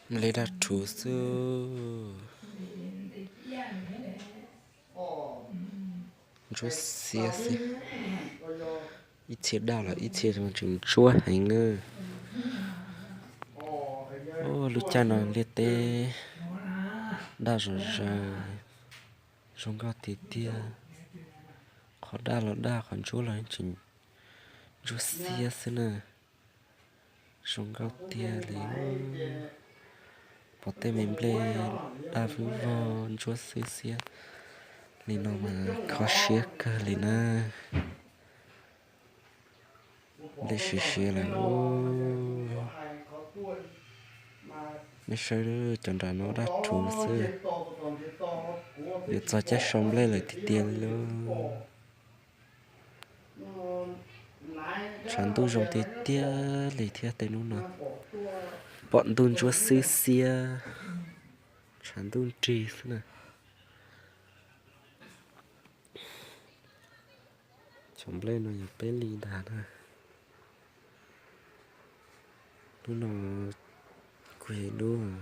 Nplej daj rhuv xwb. Ntsuab xiab xwb. Ib txhia daj los ib txhia tseem ntsuab heev na. Lub caij no ntiaj teb daj zom zaws, zoo nkauj tiag tiag. Qhov daj los daj, qhov ntsuab los tseem ntsuab xiab xwb na. Zoo nkauj tiag li. Pom tej me nplej daj vwb vog ntsuab xwb xiab li no mas kho siab kawg li na. Nplej siav siav lawm. Nej saib cov nram no daj rhuv xwb. Yuav txog caij sau nplej lawm tiag tiag li lauj. Tshav ntuj zoo tiag tiag li thiab tej hnub no. Pom ntuj ntsuab xwb xiab, tshav ntuj nrig xwb na. Cov nplej no yog peb li ntag na. Hnub no kuj yog hnub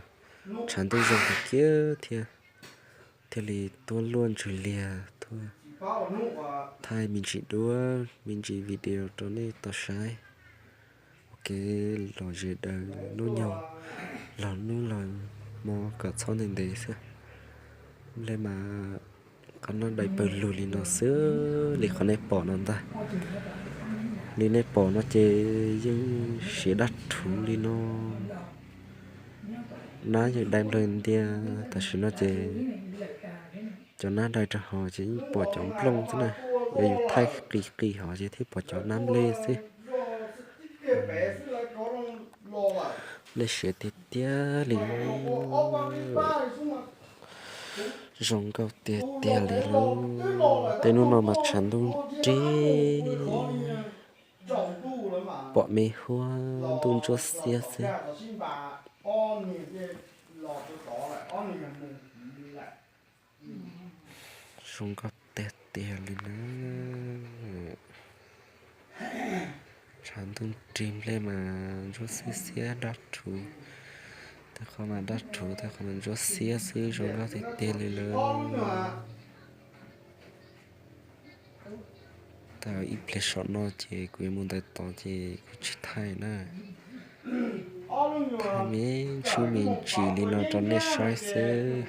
tshav ntuj zoo kawg kiag thiab, thiaj li tuaj luaj ntsws liag tuaj thaij me ntsis duab me ntsis video rau nej tau saib. Ua kev lom zem daws hnub nyoog los hnub los hmo kom txhob ntev ntev xwb. Nplej mas qhov no dai pawg lug li no xwb li qhov nej pom no ntag. Li nej pom no ces yeej siav daj rhuv li no. Nab yeej dai nplawg ntiag. Tam sim no ces cov nab dai rau hauv ces yeej pom cov nplooj xwb na. Yog yus thaij qis qis hauv ces thiaj pom cov nab nplej xwb. Nplej siav tiag tiag li. Zoo nkauj tiag tiag li lauj. Tej hnub no mas tshav ntuj nrig, pom me huab ntuj ntsuab xiab xwb. Zoo nkauj tiag tiag li na. Tshav ntuj nrig nplej mas ntsuab xwb xiab daj rhuv. Tej qhov mas daj rhuv, tej qhov mas ntsuab xiab xwb, zoo nkauj tiag tiag li lawm. Tau ib pliag saum no ces kuv yuav mus ntawd tod ces kuv tsis thaij na. Thaij me ntsis me ntsis li no rau nej saib xwb.